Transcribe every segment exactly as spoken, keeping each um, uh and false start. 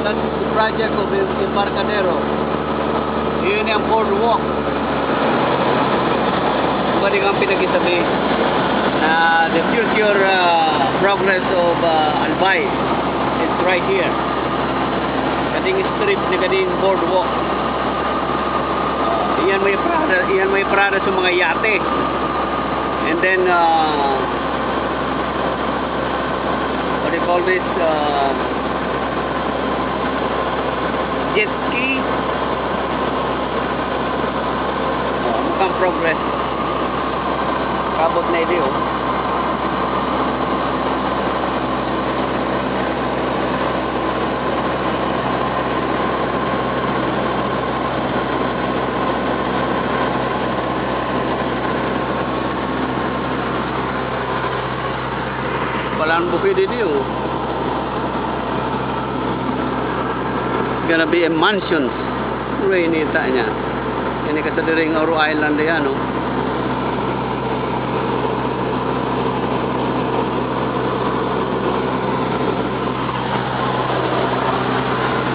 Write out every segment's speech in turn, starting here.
That's the project of the Embarcadero. Yun yung boardwalk. Pwede kang pinag-isabi na the future, uh, progress of, uh, Albay is right here. Kading strip ni kading boardwalk. Uh, iyan may parada, iyan may parada sa mga yate. And then, uh, what do you call this? Uh, jet ski. Oh, mukhang progress. Kabot na ito, oh. Palan bukid ini, oh. Gonna be a mansion. Ure ini tanya. Ini kasadiring Oru Island ya, no?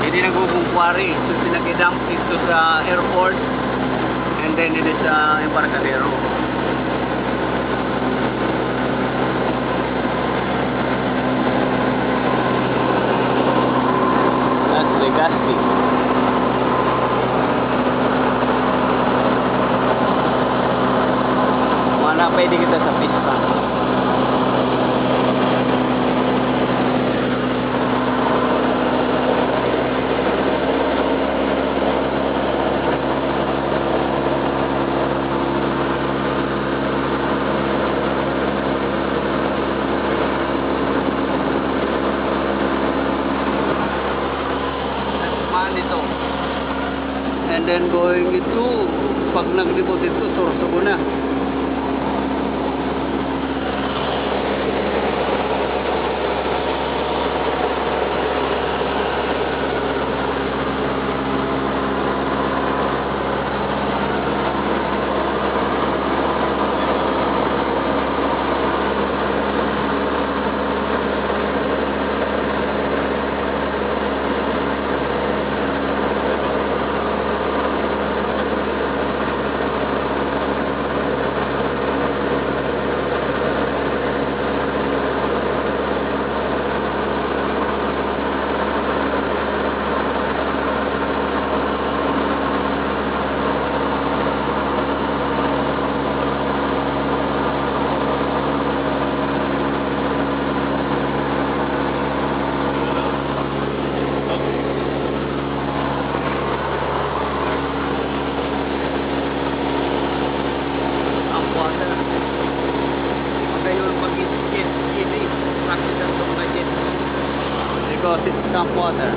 Ini nagugungkwari. So, pinag-idump dito sa airport. And then, it is, uh, Embarcadero. That's Legazpi. Mana pwede kita sa pista. Manito. And then going ito, pag naglibot ito, Sorsogon na. Ang water. Magayon mag-jet ski, jet ski. Practice ang mga jet ski. Because it's calm water.